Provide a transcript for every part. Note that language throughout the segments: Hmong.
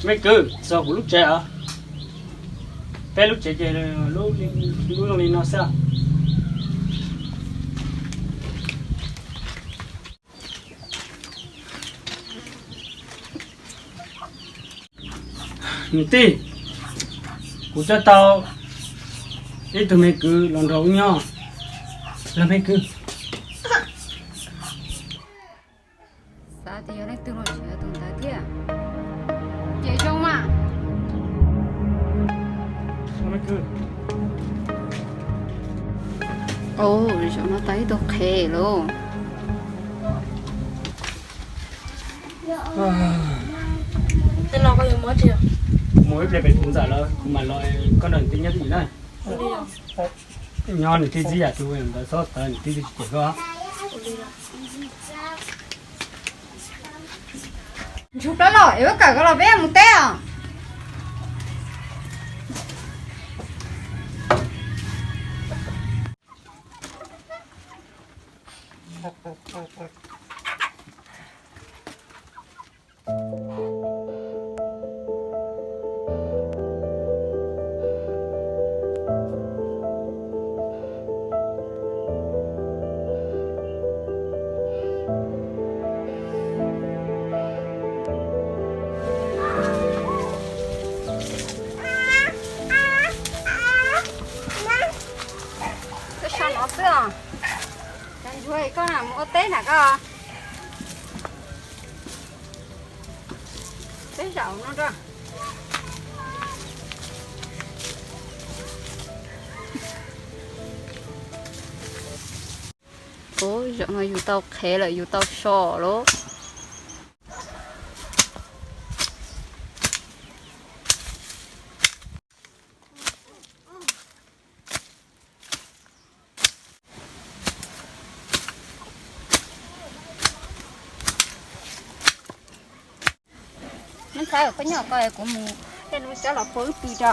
Me kwv, txog kuv lub tsev os. Peb lub tsev ces lub, lub zoo li no xwb. Niam tij, kuv coj tau ib tug me kwv los nrog wb nyob. Los me kwv. Xav tias yog leej twg los tsis yog tus ntawd thiab. Ces zoo mas. Ov, zaum no tau ib tug qhev lauj. Tej no koj yuav muab tsis? Mus ib pliag pem tus ntxawm lawm kuv mam los, koj nrog niam tij nyob twj ywm na. Nyob niam tij txib yam twg ntawd txhob tawv, niam tij twb tsis cem koj. Ntsuag plab los es wb kawm koj los peb mus teb os. Koj so no xwb os. Cov ntsuag koj na mus ua teb na koj. Peb zaum no rau. Ov, zaum no yus tau qhev lawm, yus tau so lawm. Neb ntxhais, koj nyob ko kuv mus tej lub cov los puag wb pw tso.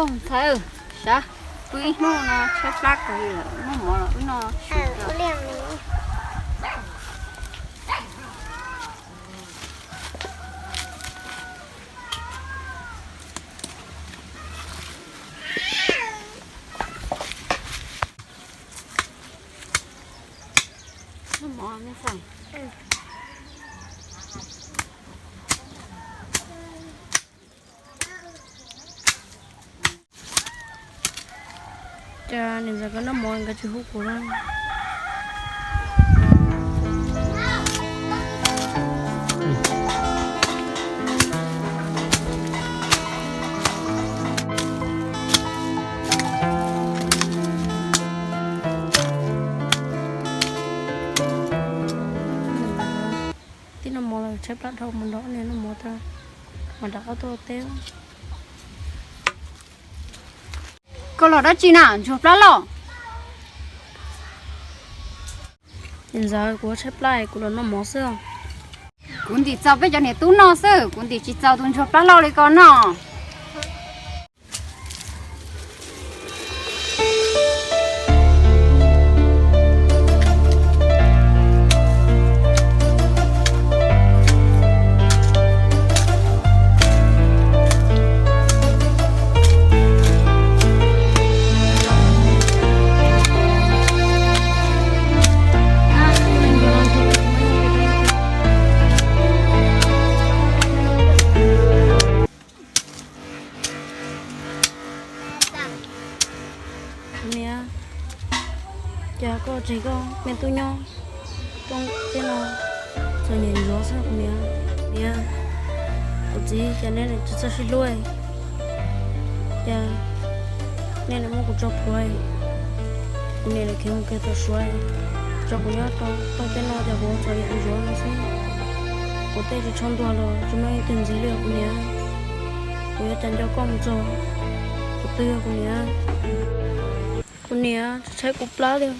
Ntxhais, sav, pw ib hnub no tshaib plab kawg li lawm, noj mov los wb noj su. Cas niam ntxawm koj noj mov nkawd tsis hu kuv na. Tib noj mov los tshaib plab dhau mus nrog niam noj mov tag, mam rov qab tuaj teb. Koj los dab tsi na, ntsuag plab loj? Niam ntxawm, kuv tshaib plab, kuv los noj mov xwb. Kuv ntim txaus peb cov niam tub noj xwb, kuv ntim tsis txaus tus ntsuag plab loj li koj noj. Kuv niam, cas koj tseem koj me tub nyob toj teb no, txom nyem ntsuav xwb kuv niam. Niam, Kuv txiv, cas nej tsis txawj sib hlub, cas nej muab kuv tso plhuav, kuv niam khiav mus kiag tom Suav, tso kuv nyob rau toj teb no, cas kuv ua txom nyem ntsuav no xwb. Kuv tej tsis tshua ntuag los tsis muaj leej twg ntxiv li os kuv niam. Kuv yuav cas nco koj mus txog, kuv twb yog kuv niam. Kuv niam, tsis tshaib kuv plab li.